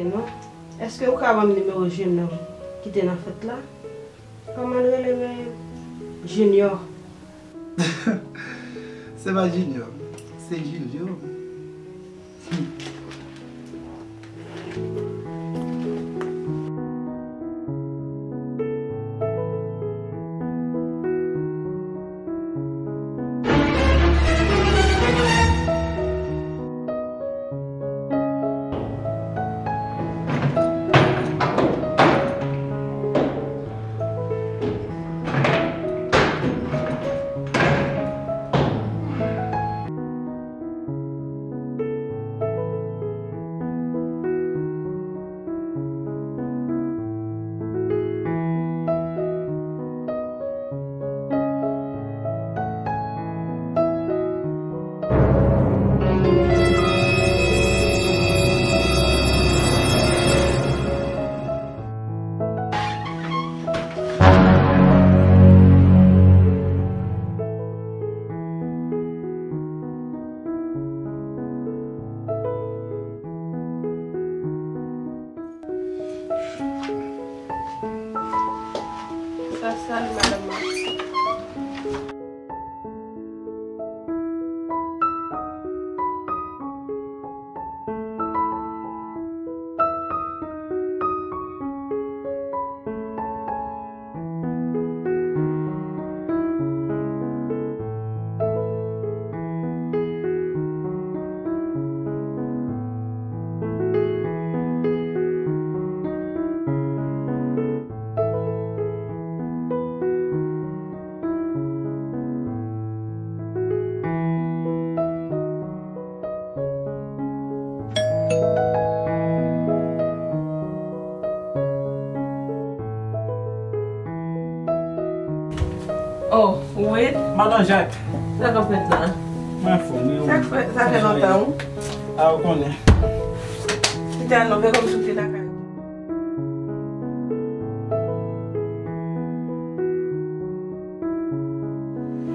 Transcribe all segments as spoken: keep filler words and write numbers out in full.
Non? Èske ou ka ban m nimewo jenòm ki te nan fèt la? Kòman l rele menm? Junior. Se pa Junior, se Julio. Sa, salut madame Max. Oh, ou wi? Madan Jak. Sa k ap fèt la? Mwen anfòm wi. Sa k fè, sa fè lontan wi. A, ou konnen. Kite a non, fè kòmsi w te lakay ou.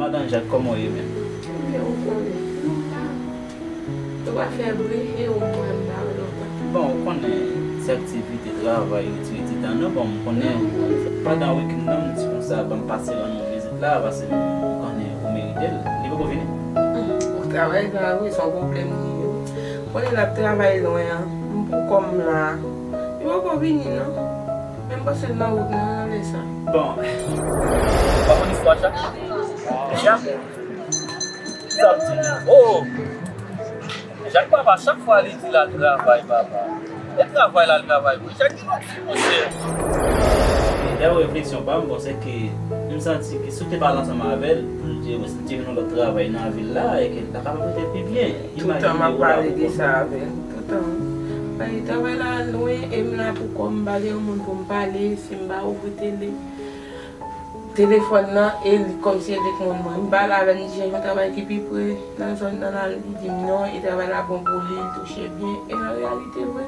Madan Jak, kòman w ye menm? Byen, ou konnen. Nou pa, nou pa fè bri e ou mwen m pa wè lontan. Bon, ou konnen, se aktivite travay, retire ti tan nou, bon, m konnen pandan wikenn nan, m di konsa, ban m pase rann ou vizit la, paske m konnen ou merite l. Li poko vini? Ou travay la, wi, se yon pwoblèm li ye, wi. Konnen l ap travay lwen an. M pou kò m la. Li poko vini, non. Men m panse l nan wout nan, nan lè sa. Bon. Ou pa konn istwa Jak? Jak? Sa m di? Oh! Jak papa, chak fwa li di l al travay, papa. E travay l al travay, wi. Jak gen lòt fi, monchè. Dayè, refleksyon pa m, bon, se ke m santi ke si w te pale ansanm avè l, pou l te, te jwenn yon lòt travay nan vil la, e ke l ta kapab rete pi byen. Toutan m ap pale de sa avè l. Toutan. Paske travay la lwen, e m la pou kò m, m pa gen yon moun pou m pale, si m pa ouvri tele. Telefòn nan, e li kòmsi e li k moun mwen. M pale avè l, m di chèche yon travay ki pi pre nan zòn nan la, li di m non, e travay la bon pou li, li touche byen. E an reyalite vre,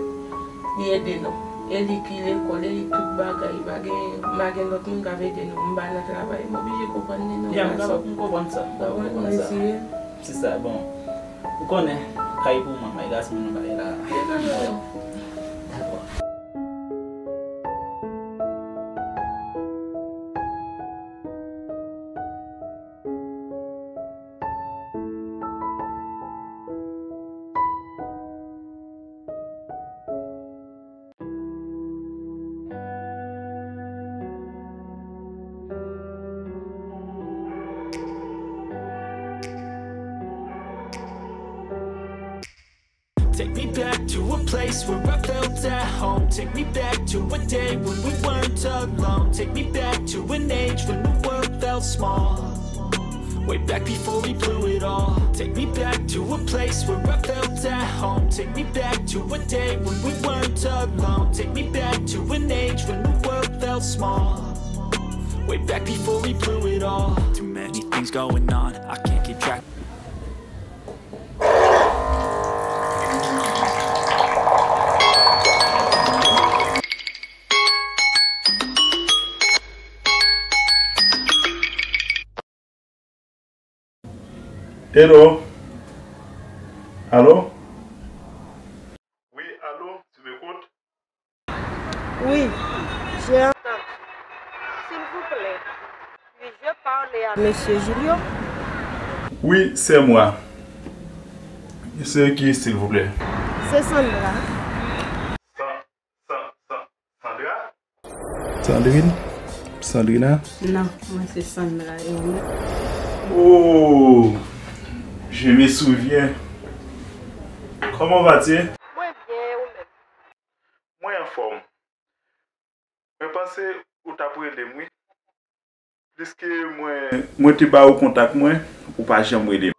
li ede nou. E li ki lekòl, e li tout bagay, pa gen, m pa gen lòt moun k ap ede nou. M pa nan travay, m oblije konprann li non, gason. M konprann sa. M konprann sa. Se sa, bon. Ou konnen, kay pou mwen, may gason nou bay la. Dakò. Take me back to a place where I felt at home. Take me back to a day when we weren't alone. Take me back to an age when the world felt small. Way back before we blew it all. Take me back to a place where I felt at home. Take me back to a day when we weren't alone. Take me back to an age when the world felt small. Way back before we blew it all. Too many things going on, I can't keep track. Hello? Alo? Wi, alo, tu m'écoutes? Mesye Julio? Oui, c'est moi. C'est qui, s'il vous plaît? Se Sandra. Sa-, sa-, sa-, Sandra? Sandrine? Sandrina? Non, mwen se Sandra, e ou? Oh, je me souviens. Comment vas-tu? Mwen byen, e ou menm? Mwen anfòm. Mwen panse ou t ap rele m, wi. Pliske mwen, mwen te ba ou kontak mwen, ou pa janm rele m.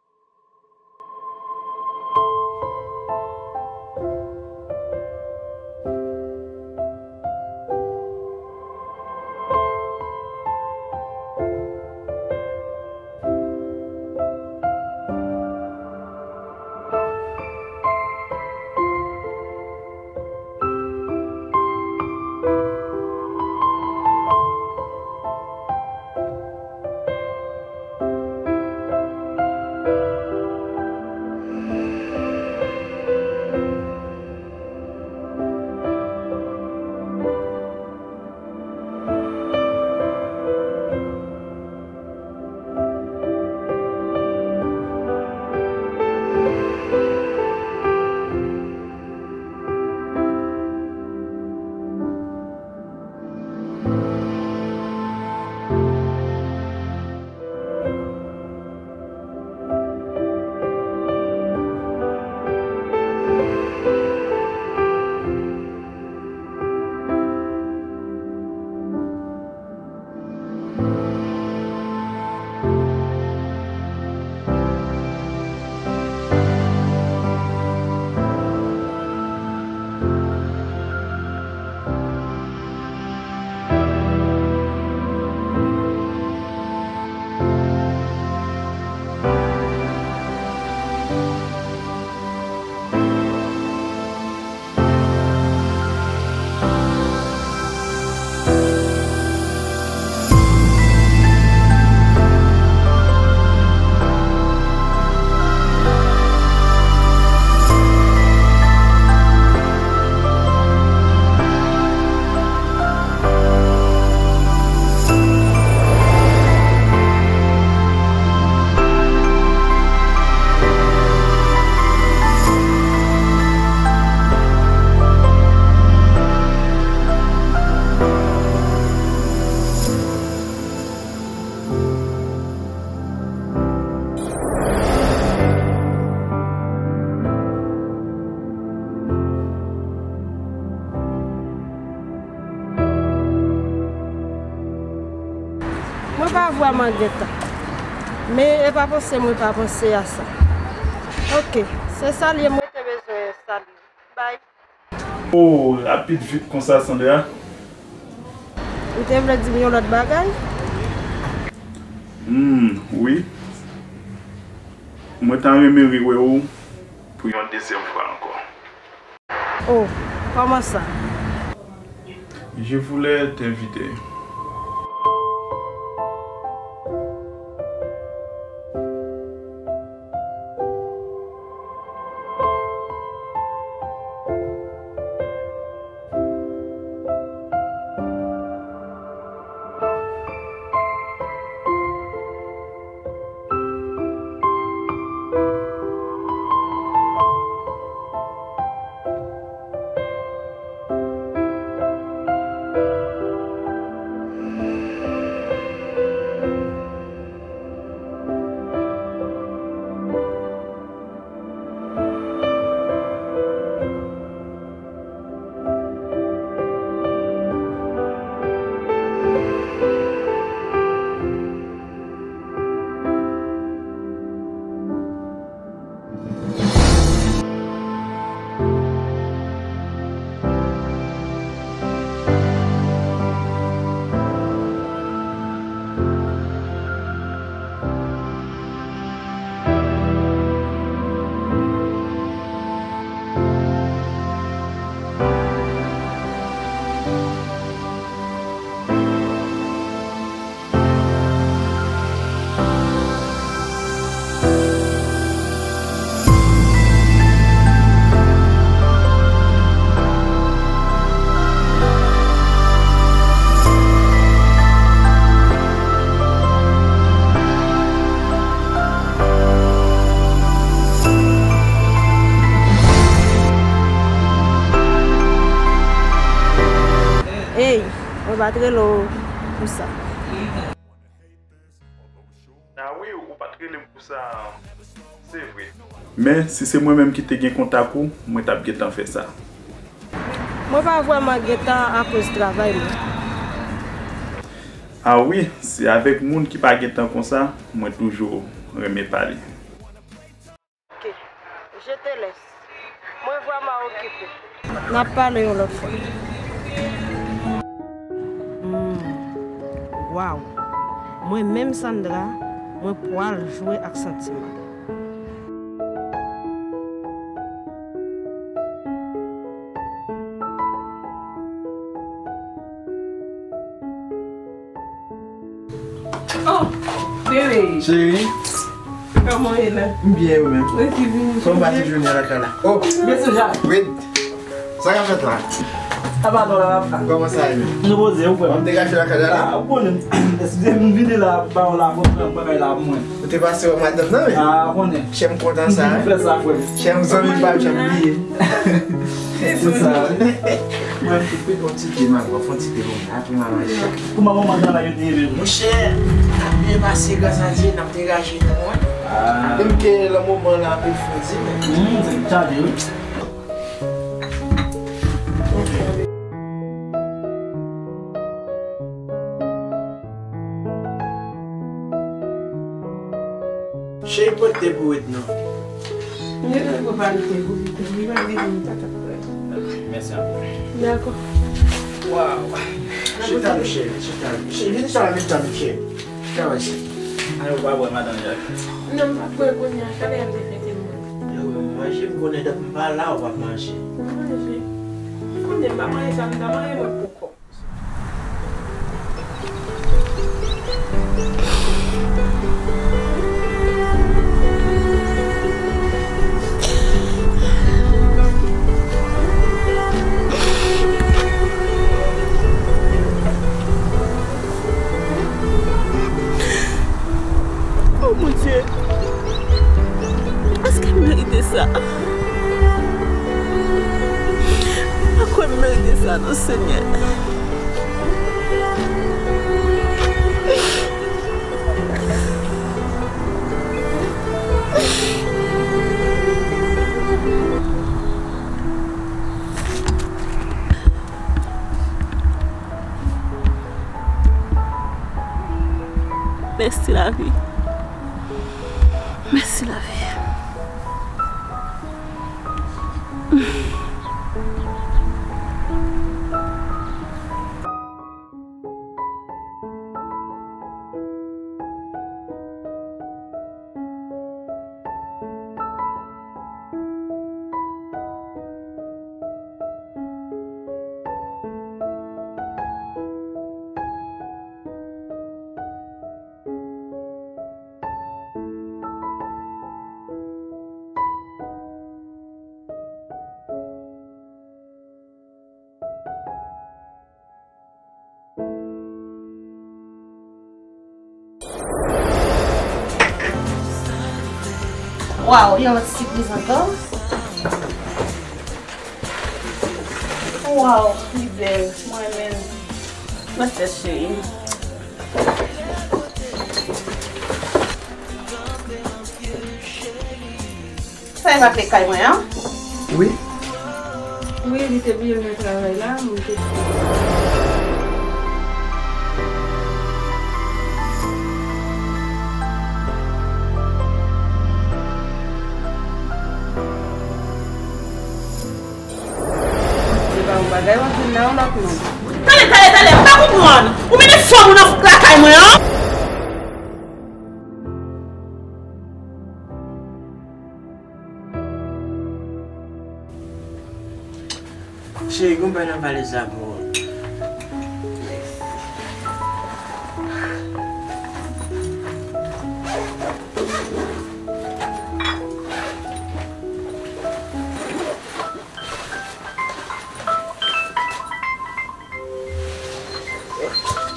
Mwen pa vrèman gen tan. Men e pa panse mwen pa panse a sa. Oke, se sa l ye, mwen te bezwen sa l ye. Bay. Oh, rapid vit konsa, Sandra. Ou te vle di m yon lòt bagay? Hmm, wi. Mwen ta renmen rewè w pou yon dezyèm fwa ankò. Oh, kòman sa? Je voulais t'inviter. M pa t rele w pou sa. A wi, ou pa t rele m pou sa, se vre. Men, si se mwen menm ki te gen kontak ou, mwen t ap gentan fè sa. Mwen pa vrèman gen tan akoz travay mwen. A wi, se avèk moun ki pa gen tan konsa, mwen toujou renmen pale. Ok, je te laisse. Mwen vrèman okipe. N ap pale yon lòt fwa. Hmm. Waw. Mwen menm Sandra, mwen pwal jwe ak santiman. Oh, bebe. Cheri. Kòman w ye la? M byen, ou menm? Mwen ki vini. Kòman w pase jounen an lakay la? Oh. Mesye Jacques. Wi. Sa k ap fèt la? Apa nou la, papa? Kòman sa ye menm? Nou poze, ou kwè? M te gache lakay la, la. Ah, ou konnen. Eskize m, m vini la, ba w la, bon, pran bagay la pou mwen. Ou te pase wè madanm nan, wi? Ah, ou konnen. Chè m kontan sa, wi. Fè sa, frè m. Chè m zanmi pa m janm bliye. Se sa. Mwen, fè yon ti te, mwen, fè yon ti te pou mwen. Apre, mwen manje. Kouman manman travay yo te ye menm? Monchè, n ap byen pase, gras a Dye, n ap degaje nou, wi. Ah. Menm ke nan moman la, anpil fredi, men. Hmm, se chaje, wi. Cheri, pote te pou Edna. Li te prepare te pou li, li pa di nou ta ta prè. Mèsi anpil. Dakò. Waw. Chita nou, cheri, chita nou. Cheri, vin chita la, vin chita nou, cheri. Chita wè, cheri. Ale, ou pa bwè, madanm Jacques? Non, m pa bwè kounye a. Talè a m te fete mwen. Yo, manje, m konnen dat m pa la, ou p ap manje. M manje. M konnen m pa manje sa, m ta manje mwen poko. Oh, mon Dieu! Èske m merite sa? M pa kwè m merite sa, non, Senyè. Mèsi lavi. Mèsi lavi. Waw, yon lòt sipriz ankò. Waw, li bèl, mwen renmen l. Mwen fè cheri. Sa e raple kay mwen an? Wi. Wi, li te bliye l nan travay la, mwen te. Se pa yon bagay w ap vin nan yon lòt moun. Tande, tande, tande, m pa konprann. Ou mennen fanm ou nan lakay mwen an? Cheri, gon bagay nan valiz la pou ou.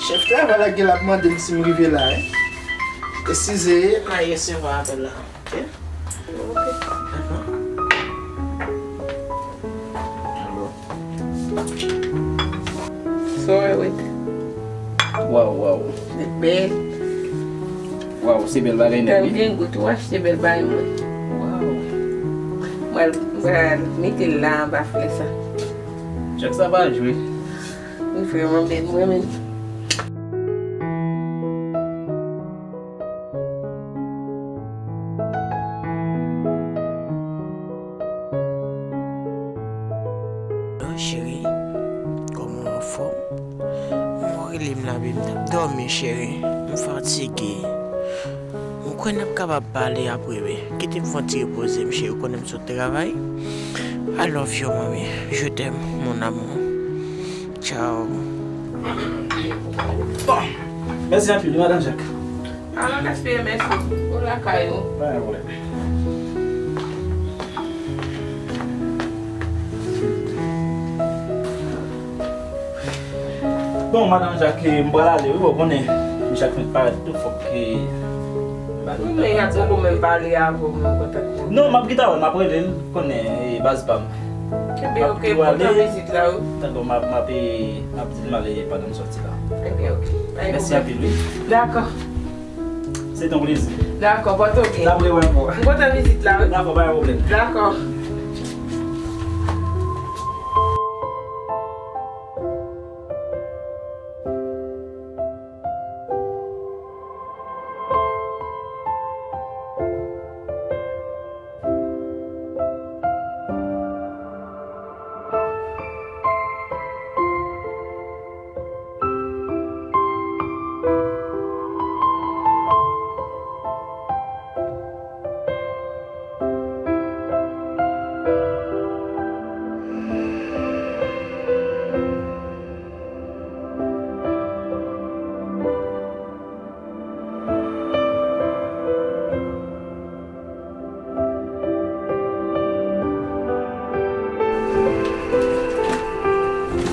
Chèf travay la gen l ap mande m si m rive la, wi. Eskize, m a resevwa apèl la, ok? Ok. Dakò. Alo. Sorry, wait. Waw, waw. Li bèl. Waw, se bèl bagay nèt, wi. Tèl gen gou tou, achte bèl bagay mwen. Waw. Mwen, mwen mete l la anba flè sa. Chak sa pa jwe. Li vrèman bèl, mwen menm. Hello, cheri. Kòman w anfòm? Mwen rele m la, baby. M t ap dòmi, cheri. M fatige. M kwè n ap kapab pale apre, wi. Kite m fè yon ti repoze m, cheri. Ou konnen m sot travay. I love you, mami. Je t'aime, mon amour. Ciao. Bon, mèsi anpil, wi, madan Jak. A, nou gaspiye mèsi. Ou lakay ou. Pa gen pwoblèm. Bon, madan Jak, m pral ale, wi, bon, konnen, Jak fenk parèt tou, fòk, eh, m ba nou tan. Men y ap poko menm pale avè w, menm kontak ou. Non, m ap gentan wè l, m ap rele l, konnen, eh, baz pa m. Ebyen, oke, bon, bon vizit la, wi. Tankou m ap, m ap, eh, m ap di l m ale pandan m sòti la. Ebyen, oke. Mèsi anpil, wi. Dakò. Se te yon plezi. Dakò, pòte w byen. N ap rewè ankò. M kontan vizit la, wi. Dakò, pa gen pwoblèm. Dakò.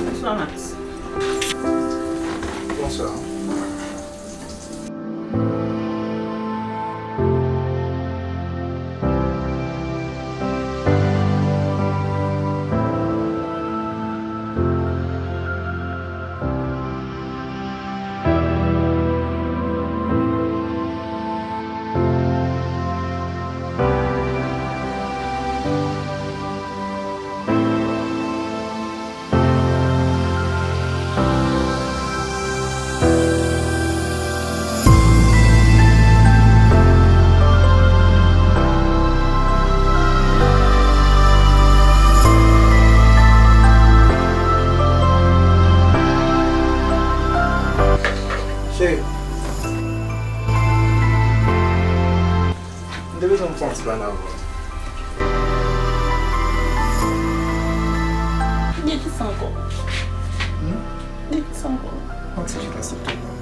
Bonswa, Max. Bonswa. Cheri, m te bezwen m fè yon ti pale avè w. De kisa ankò? Hmm? De kisa ankò? Yon ti chita sèlman.